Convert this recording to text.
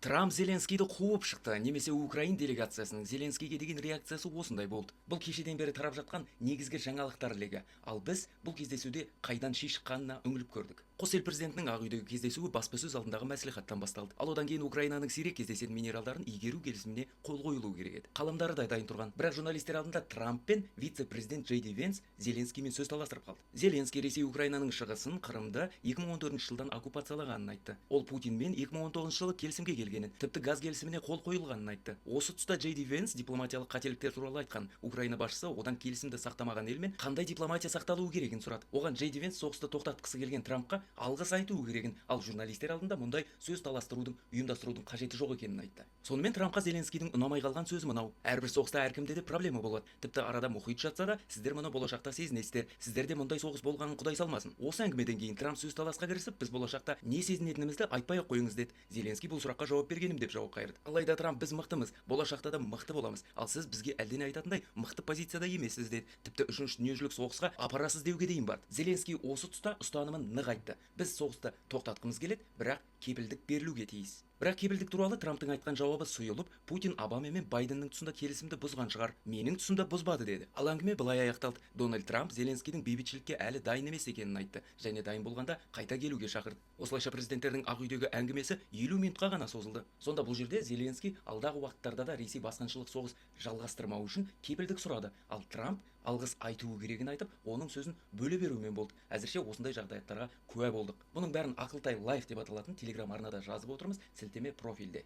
Трамп Зеленскийді қуып шықты немесе украин делегациясының Зеленскийге деген реакциясы осындай болды. Бұл кешеден бері тарап жатқан негізгі жаңалықтар легі. Ал біз бұл кездесуде қайдан ши шыққанына үңіліп көрдік. Қос ел президентінің Ақ үйдегі кездесуі баспасөз алдындағы мәслихаттан басталды. Ал одан кейін Украинаның сирек кездесетін минералдарын игеру келісіміне қол қойылуы керек еді. Қаламдары да дайын тұрған. Бірақ журналистер алдында Трамп пен вице-президент Джей Ди Венс Зеленскиймен сөз таластырып қалды. Зеленский Ресей Украинаның шығысын, Қырымды 2014 жылдан оккупациялағанын айтты. Ол Путинмен 2019 жылы келісімге келгенін, тіпті газ келісіміне қол қойылғанын айтты. Осы тұста Джей Ди Венс дипломатиялық қателіктер туралы айтқан. Украина басшысы одан келісімді сақтамаған елмен қандай дипломатия сақталуы керегін сұрады. Оған Джей Ди Венс соғысты тоқтатқысы келген Трампқа алғыс айтуы керегін, ал журналистер алдында мұндай сөз таластырудың, ұйымдастырудың қажеті жоқ екенін айтты. Сонымен Трампқа Зеленскийдің ұнамай қалған сөзі мынау: әрбір соғыста әркімде де проблема болады. Тіпті арада мұхит жатса да, сіздер мұны болашақта сезінесіздер. Сіздерде мұндай соғыс болғанын Құдай салмасын. Осы әңгімеден кейін Трамп сөз таласқа кірісіп, біз болашақта не сезінетінімізді айтпай ақ қойыңыз деді. Зеленский бұл сұраққа жауап бергенім деп жауап қайырды. Алайда Трамп: біз мықтымыз, болашақта да мықты боламыз, ал сіз бізге әлдене айтатындай мықты позицияда емессіз деді. Тіпті үшінші дүниежүзілік соғысқа апарасыз деуге дейін барды. Зеленский осы тұста ұстанымын нық айтты: біз соғысты тоқтатқымыз келеді, бірақ кепілдік берілуге тиіс. Бірақ кепілдік туралы Трамптың айтқан жауабы сұйылып, Путин Обама мен Байденнің тұсында келісімді бұзған шығар, менің тұсымда бұзбады деді. Ал әңгіме былай аяқталды. Дональд Трамп Зеленскийдің бейбітшілікке әлі дайын емес екенін айтты және дайын болғанда қайта келуге шақырды. Осылайша президенттердің Ақ үйдегі әңгімесі 50 минутқа ғана созылды. Сонда бұл жерде Зеленский алдағы уақыттарда да Ресей басқыншылық соғыс жалғастырмау үшін кепілдік сұрады, ал Трамп алғыс айтуы керегін айтып, оның сөзін бөле берумен болды. Әзірше осындай жағдаяттарға куә болдық. Бұның бәрін Ақылтай Лайф деп аталатын телеграм арнада жазып отырмыз. Сілтеме профильде.